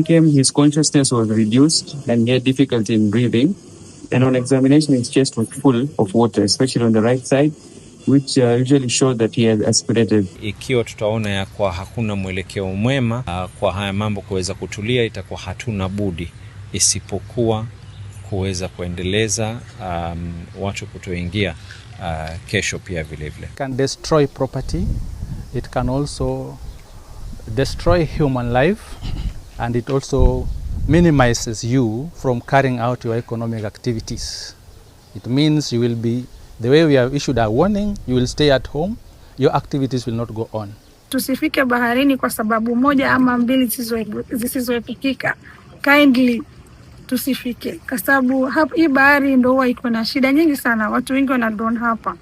Came, his consciousness was reduced and he had difficulty in breathing. And on examination, his chest was full of water, especially on the right side, which usually showed that he had aspirated. Ikiwa tutaona ya kwa hakuna mwelekeo mwema kwa haya mambo kuweza kutulia, itakuwa hatuna budi isipokuwa kuweza kuendeleza watu kutoingia kesho pia vilevile. Can destroy property, it can also destroy human life, and it also minimizes you from carrying out your economic activities. It means you will be, the way we have issued a warning, you will stay at home, your activities will not go on. Tusifike baharini kwa sababu moja ama mbili zisizoepukika. Kindly tusifike, kwa sababu hii bahari ndo huwa iko na shida nyingi sana, watu wengi wana drown hapa.